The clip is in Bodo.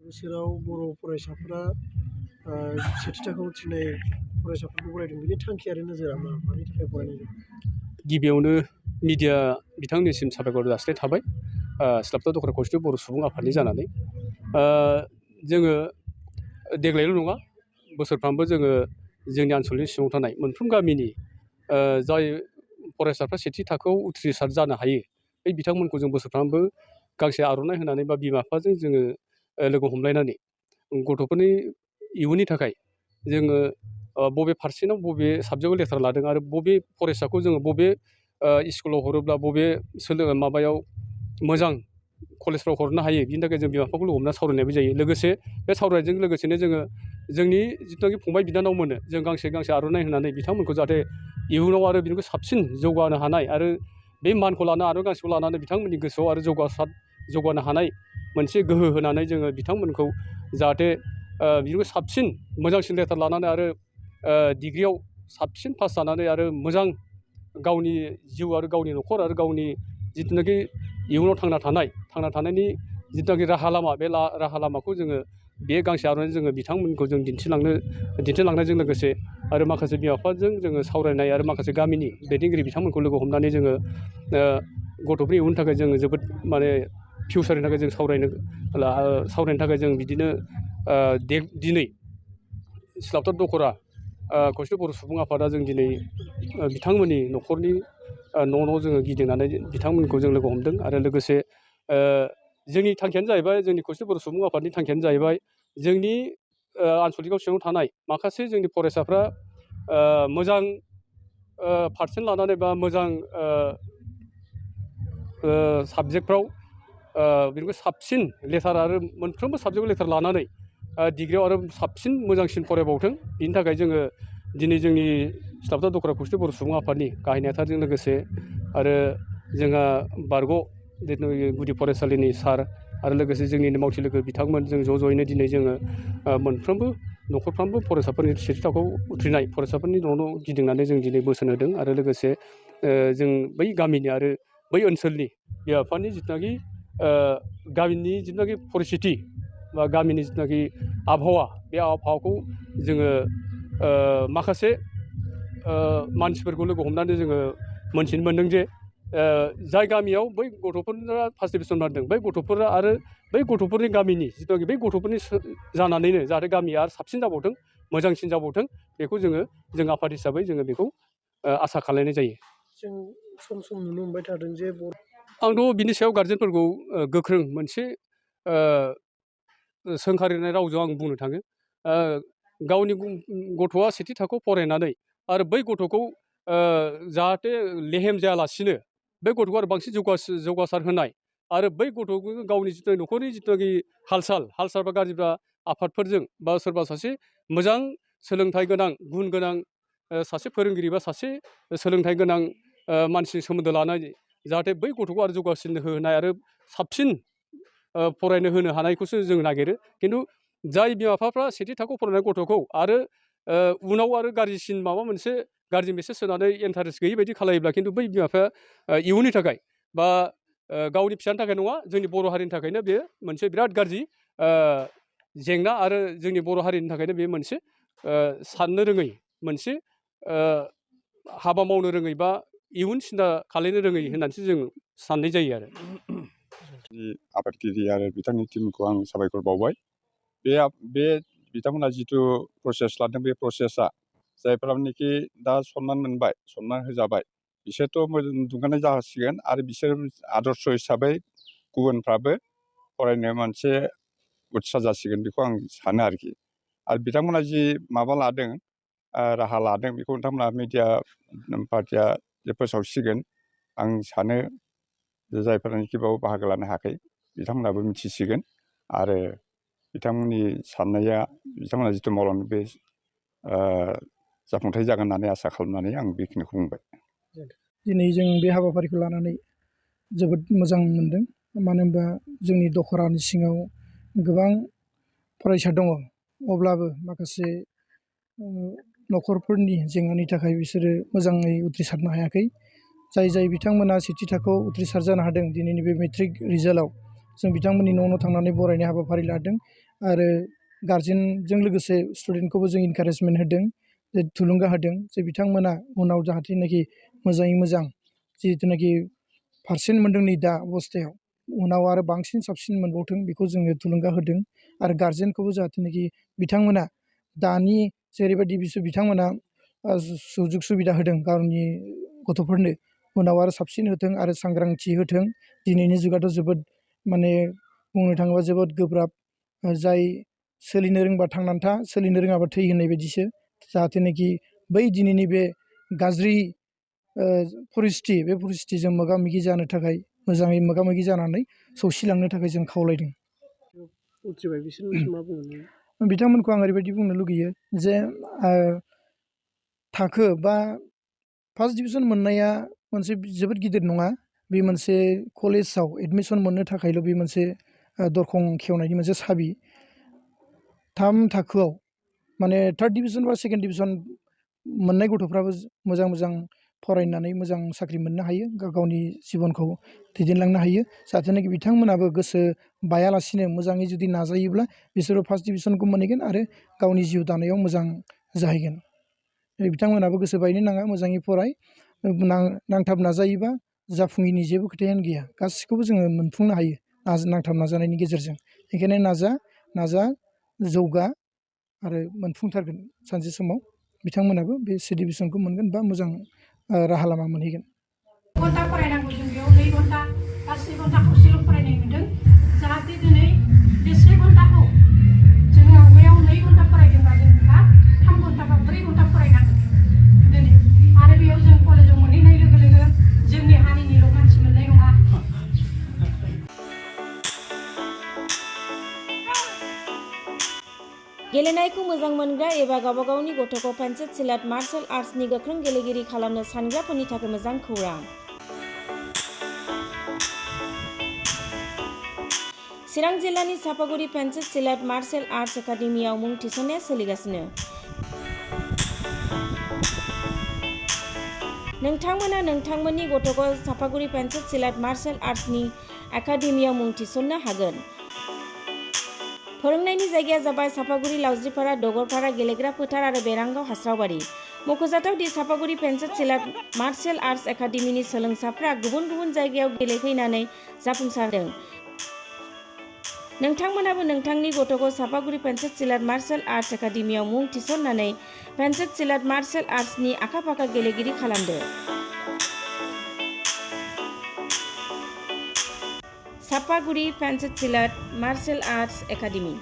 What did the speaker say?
बोसोराव बर' फरायसाफोरा सेथि थाखोआव उथ्रिनाय फरायसाफोरखौ बरायदों। बिनि थांखि आरो नोजोरा मा? मानि थाखाय बरायनाय जादों? गिबियावनो मिडिया बिथांनिसिम साबायखर जासिनाय थाबाय सिलापथा दख'रा खौसेथि बर' सुबुं आफादनि जानानै जोङो देग्लायल' नङा बोसोरफ्रामबो जोङो जोंनि आनसलिकनि सिङाव थानाय मोनफ्रोम गामिनि जाय फरायसाफ्रा सेथि थाखोआव उथ्रिसार जानो हायो बे बिथांमोनखौ जों बोसोरफ्रामबो गांसे आर'नाइ होनानै बा बिमा बिफाजों जोङो लोगो हमलायनानै गथ'फोरनि इयुननि थाखाय जोङो बबे पारसेन्टआव बबे साबजेक्टआव लेटार लादों आरो बबे फरायसाखौ जोङो बबे स्कुलाव हरोब्ला बबे माबायाव मोजां कलेजफ्राव हरनो हायो बिनि थाखाय जों बिमा बिफाखौ लोगो हमना सावरायनायबो जायो। लोगोसे बे सावरायनायजों लोगोसेनो जोङो जोंनि जिथुनाखि फंबाय बिनानाव मोनो जों गांसे गांसे आर'नाइ होनानै बिथांमोनखौ जाहाथे इयुनाव आरो बिनिखौ साबसिन जौगानो हानाय आरो बे मानखौ लाना आर'नाइ गांसेखौ लानानै बिथांमोननि गोसोआव आरो जौगानो हानाय मोनसे गोहो होनानै जोङो बिथांमोनखौ जाहाथे बिनिखौ साबसिन मोजांसिन लेटार लानानै आरो डिग्रियाव साबसिन पास जानानै आरो मोजां गावनि जिउ आरो गावनि न'खर आरो गावनि जिथुनाखि इयुनाव थांना थानायनि जिथुनाखि राहा लामा बे राहा लामाखौ जोङो बे गांसे आर'नाइजों जोङो बिथांमोनखौ जों दिन्थिलांनायजों लोगोसे आरो माखासे बिमा बिफाजों जोङो सावरायनाय आरो माखासे गामिनि दैदेनगिरि बिथांमोनखौ लोगो हमनानै जोङो गथ'फोरनि इयुननि थाखाय जोङो जोबोद माने फिउचारनि थाखाय जों सावरायनो थाखाय जों बिदिनो दिनै सिलापथा दख'रा खौसेथि बर' सुबुं आफादा जों दिनै बिथांमोननि न'खरनि न' जोङो गिदिंनानै बिथांमोनखौ जों लोगो हमदों आरो लोगोसे जोंनि थांखियानो जाहैबाय जोंनि खौसेथि बर' सुबुं आफादनि थांखियानो जाहैबाय जोंनि आनसलिकआव सिङाव थानाय माखासे जोंनि फरायसाफ्रा मोजां पारसेन्ट लानानै बा मोजां साबजेक्टफ्राव बेनिखौ साबसिन लेटार आरो मोनफ्रोमबो साबजेक्टआव लेटार लानानै डिग्रियाव आरो साबसिन मोजांसिन फरायबावथों बिनि थाखाय जोङो दिनै जोंनि सिलापथा दख'रा खौसेथि बर' सुबुं आफादनि गाहाय नेहाथारजों लोगोसे आरो जोंहा बारग' जिथु गुदि फरायसालिनि सार आरो लोगोसे जोंनिनो मावथि लोगो बिथांमोन जों ज'यैनो दिनै जोङो मोनफ्रोमबो न'खरफ्रामबो फरायसाफोरनि सेथि थाखोआव उथ्रिनाय फरायसाफोरनि न' गिदिंनानै जों दिनै बोसोन होदों आरो लोगोसे जों बै गामिनि आरो बै ओनसोलनि बिमा बिफानि जिथुनाखि गामिनि जिथुनाखि परिस्थिति बा गामिनि जिथुनाखि आबहावा बे आबहावाखौ जोङो माखासे मानसिफोरखौ लोगो हमनानै जोङो मोनथिनो मोनदों जे जाय गामियाव बै गथ'फोरा फार्स्ट डिभिसन मोनदों बै गथ'फोरा आरो बै गथ'फोरनि गामिनि जिथुनाखि बै गथ'फोरनि जानानैनो जाहाथे गामिया आरो साबसिन जाबावथों मोजांसिन जाबावथों बेखौ जों आफाद हिसाबै जोङो बेखौ आसा खालायनाय जायो। जों सम सम नुनो मोनबाय थादों जे आंथ' बिनि सायाव गारजेनफोरखौ गोख्रों मोनसे सोंखारिनाय रावजों आं बुंनो थाङो गावनि गथ'आ सेथि थाखोआव फरायनानै आरो बै गथ'खौ जाहाथे लेहेम जायालासिनो बे गथ'खौ आरो बांसिन जौगासार होनाय आरो बै गथ'खौ गावनि जिथु न'खरनि जिथुनाखि हाल साल बा गाज्रिफ्रा आफादफोरजों बा सोरबा सासे मोजां सोलोंथाइ गोनां गुन गोनां सासे फोरोंगिरि बा सासे सोलोंथाइ गोनां मानसिजों सोमोन्दो लानाय जाहाथे बै गथ'खौ आरो जौगासिन होनाय आरो साबसिन फरायनो होनो हानायखौसो जों नागिरो खिन्थु जाय बिमा बिफाफ्रा सेथि थाखोआव फरायनाय गथ'खौ आरो उनाव आरो गाज्रिसिन माबा मोनसे गाज्रि मेसेज होनानै इन्टारेस्ट गैयै बायदि खालायोब्ला खिन्थु बै बिमा बिफाया इयुननि थाखाय बा गावनि फिसानि थाखाय नङा जोंनि बर' हारिनि थाखायनो बेयो मोनसे बिराद गाज्रि जेंना आरो जोंनि बर' हारिनि थाखायनो बेयो मोनसे साननो रोङै मोनसे हाबा मावनो रोङै बा इयुन सिन्था खालायनो रोङै होननानैसो जों साननाय जायो आरो आफादगिरि आरो बिथांनि टिमखौ आं साबायखर बावबाय बे बिथांमोना जिथु प्रसेस लादों बे प्रसेसा जायफोरानोखि दा सनमान मोनबाय सनमान होजाबाय बिसोरथ' दुंगानाय जासिगोन आरो बिसोर आदर्श हिसाबै गुबुनफ्राबो फरायनो मोनसे उत्सा जासिगोन बेखौ आं सानो आरोखि आरो बिथांमोना जि माबा लादों राहा लादों बेखौ नोंथांमोना मिडिया पार्टिया जे फोसावसिगोन आं सानो जे जायफोरानोखि बेयाव बाहागो लानो हायाखै बिथांमोनाबो मिथिसिगोन आरो बिथांमोननि साननाया बिथांमोना जिथु मावलांदों बे जाफुंथाय जागोन होननानै आसा खालामनानै आं बेखिनिखौ बुंबाय। दिनै जों बे हाबाफारिखौ लानानै जोबोद मोजां मोनदों मानो होनबा जोंनि दख'रानि सिङाव गोबां फरायसा दङ अब्लाबो माखासे न'खरफोरनि जेंनानि थाखाय बिसोरो मोजाङै उथ्रिसारनो हायाखै जाय बिथांमोना सेथि थाखोआव उथ्रिसार जानो हादों दिनैनि बे मेट्रिक रिजाल्टआव जों बिथांमोननि न' थांनानै बरायनाय हाबाफारि लादों आरो गार्जेनजों लोगोसे स्टुडेन्टखौबो जों इनकारेजमेन्ट होदों, जे थुलुंगा होदों जे बिथांमोना उनाव जाहाथेनाखि मोजाङै मोजां जिहेथुनाखि पारसेन्ट मोन्दों नै दा अबस्थायाव उनाव आरो बांसिन साबसिन मोनबावथों बेखौ जोङो थुलुंगा होदों। आरो गार्जेनखौबो जाहाथेनाखि बिथांमोना दानि जेरैबायदि बिथांमोना सुजुग सुबिदा होदों गावनि गथ'फोरनो, उनाव आरो साबसिन होथों आरो सांग्रांथि होथों। दिनैनि जुगाथ' जोबोद माने बुंनो थाङोबा जोबोद गोब्राब, जाय सोलिनो रोंबा थांनानै था, सोलिनो रोङाबा थै होननाय बायदिसो। जाहाथेनाखि बै दिनैनि बे गाज्रि परिस्थिति, बे परिस्थितिजों मोगा मोगि जानो थाखाय मोजाङै मोगा मोगि जानानै सौसिलांनो थाखाय जों खावलायदों। उथ्रिबाय बिसोरनिसिम मा बुंनो? बिथांमोनखौ आं ओरैबायदि बुंनो लुगैयो जे थाखो बा फार्स्ट डिभिजन मोननाया मोनसे जोबोद गिदिर नङा। बे मोनसे कलेजाव एडमिसन मोननो थाखायल' बे मोनसे दरखं खेवनायनि मोनसे साबि। 3 थाखोआव माने थार्ड डिभिजन बा सेकेन्ड डिभिजन मोननाय गथ'फ्राबो मोजां मोजां फरायनानै मोजां साख्रि मोननो हायो, गावनि जिबनखौ दैदेनलांनो हायो। जाहाथेनाखि बिथांमोनाबो गोसो बायालासिनो मोजाङै जुदि नाजायोब्ला बिसोरो फार्स्ट डिभिजनखौ मोनहैगोन आरो गावनि जिउ दानायाव मोजां जाहैगोन। बिथांमोनाबो गोसो बायनो नाङा, मोजाङै फराय, नांथाब नाजायोबा जाफुङैनि जेबो खोथायानो गैया। गासिखौबो जोङो मोनफुंनो हायो नांथाब नाजानायनि गेजेरजों। बेखायनो नाजा जौगा आरो मोनफुंथारगोन सानसे समाव बिथांमोनाबो बे सि डिभिजनखौ मोनगोन बा मोजां राहा लामा मोनहैगोन। घन्टा फरायनांगौ, जों बेयाव 2 घन्टा बा 3 घन्टा खावसेल' फरायनाय नुदों। जाहाथे दिनै बे 3 घन्टाखौ जोङो आवगायाव 2 घन्टा फरायदोंबा जों दा 3 घन्टा बा 4 घन्टा फरायनांगोन दिनै। आरो बेयाव जों कलेजाव मोनहैनाय लोगो लोगो जोंनि हारिनिल' मानसि मोननाय नङा। गेलेनायखौ मोजां मोनग्रा एबा गावबा गावनि गथ'खौ पेन्सिल सिलाट मार्शेल आर्ट्सनि गोख्रों गेलेगिरि खालामनो सानग्राफोरनि थाखाय मोजां खौरां। चिरां जिल्लानि सापागुरि पेन्सिल सिलाट मार्शेल आर्ट्स एकाडेमियाव मुं थिसननाया सोलिगासिनो। नोंथांमोना नोंथांमोननि गथ'खौ सापागुरि पेन्सिल सिलाट मार्शेल आर्ट्सनि एकाडेमियाव मुं थिसननो हागोन। फोरोंनायनि जायगाया जाबाय सापागुरि लावज्रिपारा दगरपारा गेलेग्रा फोथार आरो बेरांगाव हास्रावबारि। मख'जाथाव दि सापागुरि पेन्सिल सिलाट मार्शेल आर्ट्स एकाडेमिनि सोलोंसाफ्रा गुबुन गुबुन जायगायाव गेलेफैनानै जाफुंसारदों। नोंथांमोनाबो नोंथांनि गथ'खौ सापागुरि पेन्सिल सिलाट मार्शेल आर्ट्स एकाडेमियाव मुं थिसननानै पेन्सिल सिलाट मार्शेल आर्ट्सनि आखा फाखा गेलेगिरि खालामदो। Sapaguri pencil सिलाट martial arts academy.